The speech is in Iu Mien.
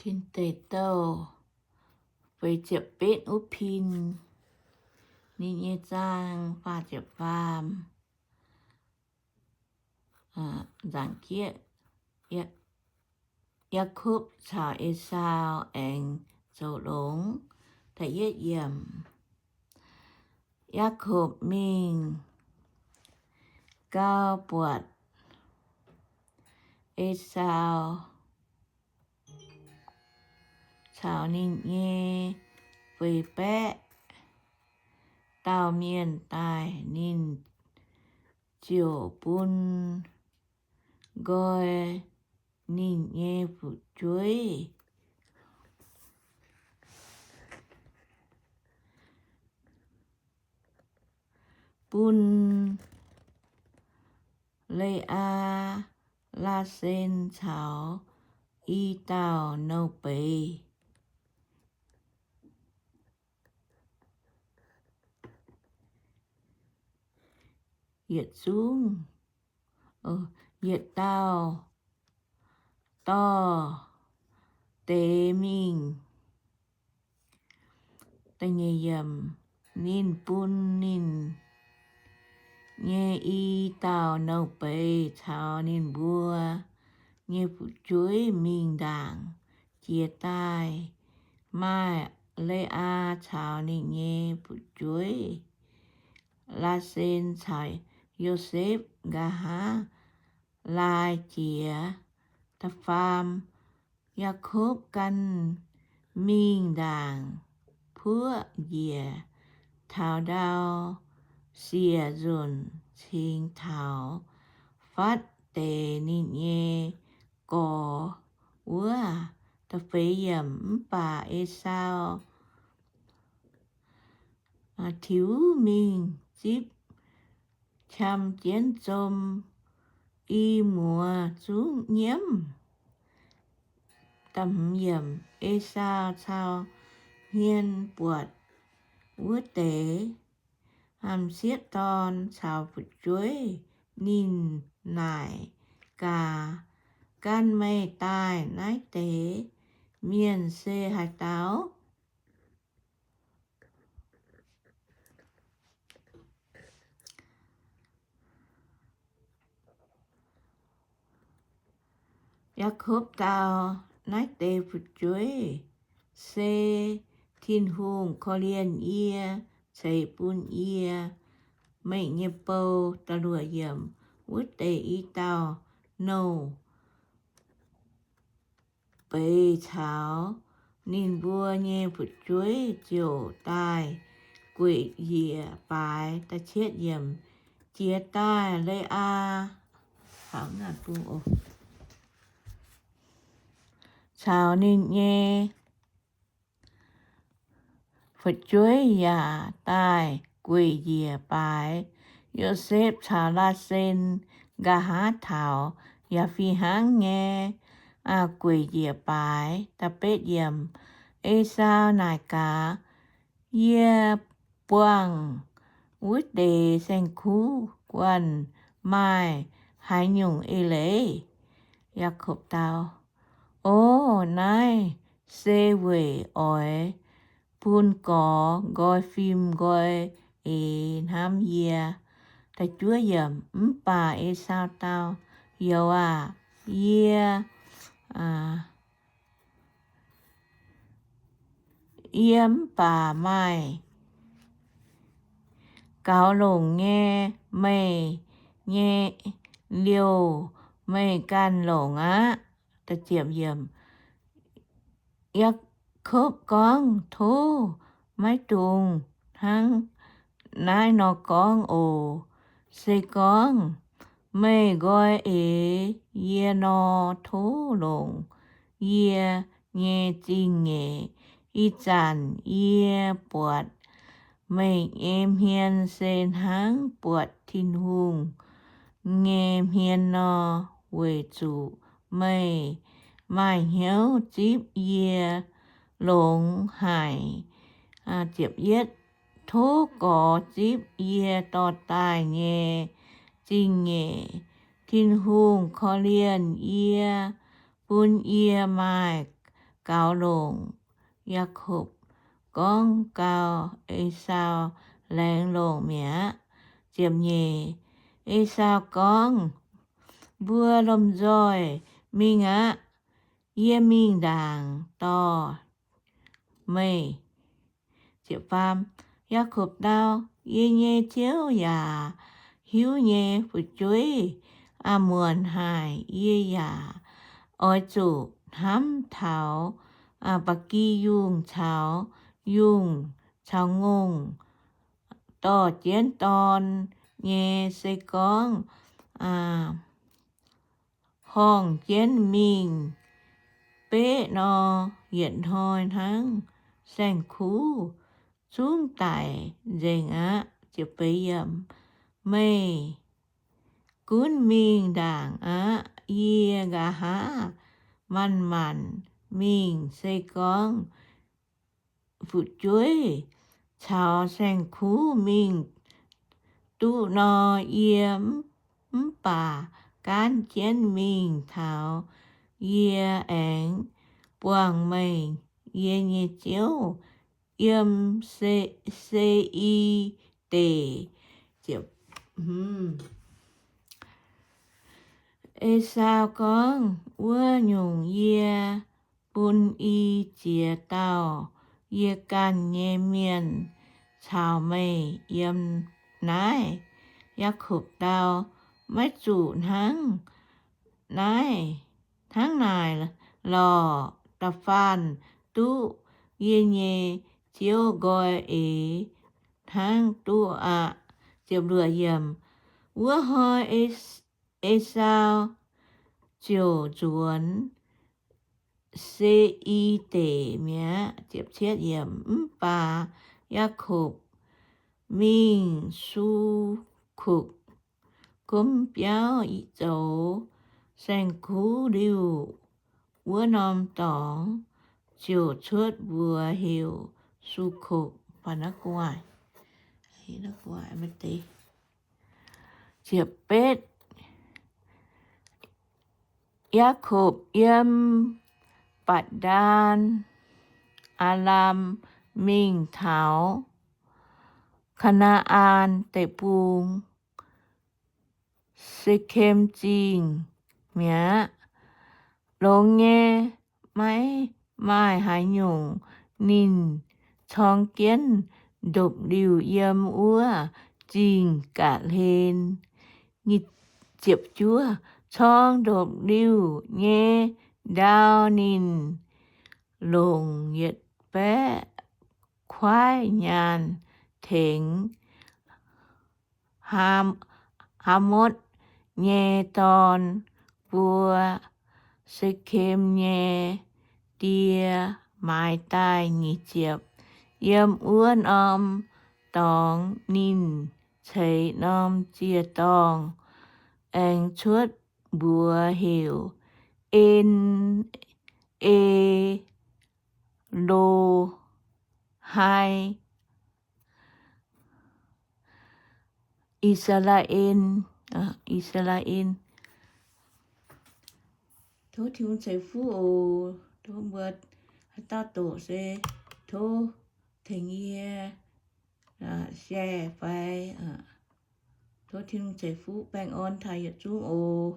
Fin Deic Douh feix ziepc betv wuov pin, ninh nyei zaang faah ziepc faam. Nzangc jieqv, Yaakopv caux Esaau aengx zoux longx. Da'yietv yiemc, Yaakopv mingh gau buatc Esaau caux ninh nyei feix baeqv dauh mienh daaih, ninh ziouc bun nqoi ninh nyei fu'jueiv, bun Le^aa, Laasen caux i dauh nouh beiz. Yietc zungv, yietc dauh dorh deix mingh. Ninh bun ninh nyei i dauh nouh beiz caux ninh mbuo nyei fu'jueiv mingh ndaangc. Jiex daaih maaih Le^aa caux ninh nyei fu'jueiv, Laasen caux Yosepv nqa'haav laai jiex. Da'faam, Yaakopv ganh mingh ndaangc puoqv njiec taux ndau, siec nzunc cingx taux fatv deix ninh nyei gorx wuov. Da'feix yiemc, mv baac Esaau tiux mingh zipv qam jienv zom i muoz zungv nyiemv. Esaau cau hmien buatc wuov deix m'sieqv dorn caux fu'jueiv. Ninh naaic gaax, Gan meih daaih naaiv deix mienh se haaix dauh? Yaakopv dau, Naaiv deix fu'jueiv se Tin-Hungh korv-lienh yie ceix bun yie meih nyei bou. Da'luoqc yiemc, Wuov deix i dauh nouh beiz caux ninh mbuo nyei fu'jueiv ziouc daaih gueic njiec baaix. Da'cietv yiemc, Jiex daaih Le^aa caux ninh nyei fu'jueiv yaac daaih gueic njiec baaix. Yosepv caux Laasen nqa'haav taux yaac fih hnangv nyei gueic njiec baaix. Da'betv yiemc, Esaau naaic gaax, Yie buangh wuov deix saeng-kuv guanh maaih haaix nyungc eix-leiz? Yaakopv dau, O, naaiv se weic oix bun gorx nqoi fim nqoi eix hnamv yie. Da'juov yiemc, Mv baac Esaau dau, Youz aah! Yie Yie mv baac maaih gaux longc nyei. Meih nyei liouh meih ganh longc aqv. Yaakopv gorngv, Tov maiv dungx hnangv naaiv nor gorngv oc. Se gorngv meih nqoi eix yie nor, tov longc yie nyei zingh nyeic. Ih zanc yie buatc meih nyei hmien se hnangv buatc Tin-Hungh nyei hmien nor, weic zuqc meih maaih hnyouv zipv yie longx haic. Tov gorx zipv yie dorh daaih nyei zingh nyeic. Tin-Hungh korv-lienh yie, bun yie maaih gaux longc. Yaakopv gorngv gau, Esaau laengz longc mi'aqv. Ziepc nyeic, Esaau gorngv, Mbuo lomh nzoih mingh aqv. Yie mingh ndaangc dorh meih. Yaakopv dau, Yie nyei ziouv yaac hiuv nyei. Fu'jueiv aah, muonc haic, yie yaac oix zuqc hnamv taux ba'gi yungh caux yungh caux ngongh dorh jienv dorn nyei. Se gorngv horngh jienv mingh beqv nor, yietc hnoi hnangv saeng-kuv zungv daic nzengc aqv. Meih gunv mingh ndaangc aqv. Yie nqa'haav manc-manc mingh. Se gorngv fu'jueiv caux saeng-kuv mingh duqv nor, yie mv baac gaanv jienv mingh taux. Yie aengx buangh meih, yie nyei ziouv, yiem Se^i Deic. Esaau gorngv, Wuov nyungc yie bun i ziex dauh yie ganh nyei mienh caux meih yiem naaiv. Yaakopv dau, Maiv zuqc hnangv naaiv, hnangv naaic lorqc. Da'faanh duqv yie nyei ziouv nqoi eix hnangv duqv aqv. Wuov hnoi Esaau ziouc nzuonx Se^i Deic mi'aqv. Mv baac Yaakopv mingh Sukokc gomv biauv zoux saeng-kuv liuh wuov norm dorngx, ziouc cuotv mbuox heuc Sukokc. Ziepc betv, Yaakopv yiem Batc^ndaan Aalam mingh taux Kaa^naa^an Deic-Bung, Sekem Zingh mi'aqv. Longx nyei, maiv maaih haaix nyungc. Ninh corng jienv ndopv-liuh yiem wuov zingh ga'hlen. Corng ndopv-liuh nyei ndau ninh longc yietc baeqv kuaaiv nyaanh tengx Hamotv nyei dorn mbuo, Sekem nyei die, maaiz daaih. Nyic ziepc, yiem wuov norm dorngx ninh ceix norm ziec-dorngh aengx cuotv mbuox heuc En^e^lo^hai, I^saa^laa^en, I^saa^laa^en. Tov Tin-Hungh ceix fuqv oc. Tov mbuo haaix dauh doqc se tov tengx yie share fai. Tov Tin-Hungh ceix fuqv baengh orn taux yietc zungv oc.